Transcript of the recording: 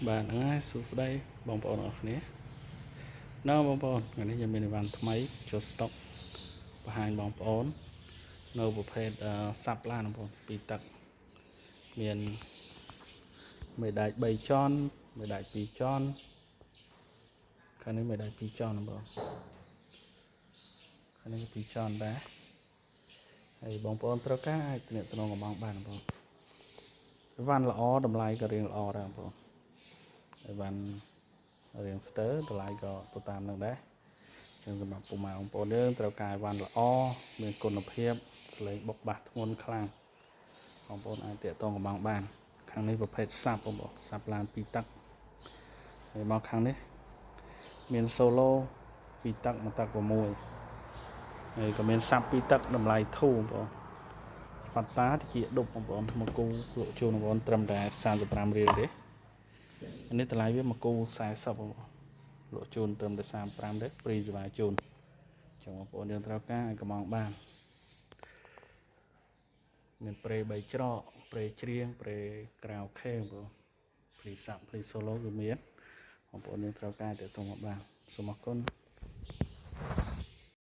បាទហ្នឹងហើយសួស្តីបងប្អូនអរគ្នាណ៎បងប្អូនថ្ងៃនេះយើងមានអីវ៉ាន់ថ្មីចូលស្តុកបង្ហាញបងប្អូននៅប្រភេទអឺsub ឡានបងប្អូនពីរទឹកមានមេដែក3ជាន់មេដែក2ជាន់ខាងនេះមេដែក2ជាន់បងប្អូនខាងនេះក៏2ជាន់ដែរហើយបងប្អូនត្រូវការអាចទំនាក់ទំនងកំងបានបងប្អូនអីវ៉ាន់ល្អតម្លៃក៏រៀងល្អដែរបងប្អូន អីវ៉ាន់រៀងស្ទើរតម្លៃក៏ទៅតាមនឹងដែរចឹងសម្រាប់ពុកម៉ែបងប្អូនយើងត្រូវការអីវ៉ាន់ល្អមានគុណភាពសលេងបុកបាសធ្ងន់ខ្លាំងបងប្អូនអាចតាក់ទងកំងបាន ខាងនេះប្រភេទ sub បងប្អូន sub ឡាន2ទឹកហើយមកខាងនេះមាន solo 2ទឹកមួយទឹក6ហើយក៏មាន sub 2ទឹកតម្លៃធូរបងប្អូនស្ប៉ាតាតិចដប់បងប្អូនមកគូលក់ជូនបងប្អូនត្រឹមតែ35រៀលទេ អានេះតម្លៃវាមកគូ40បងប្អូនលក់ជូនត្រឹមតែ35ទេfree សេវាជូនចឹងបងប្អូនយើងត្រូវការឲ្យកំងបានមាន pre 3ច្រក pre ច្រៀង pre ក្រៅខេបងប្អូន pre sub pre solo គឺមានបងប្អូនយើងត្រូវការទៅទៅមកបានសូមអរគុណ។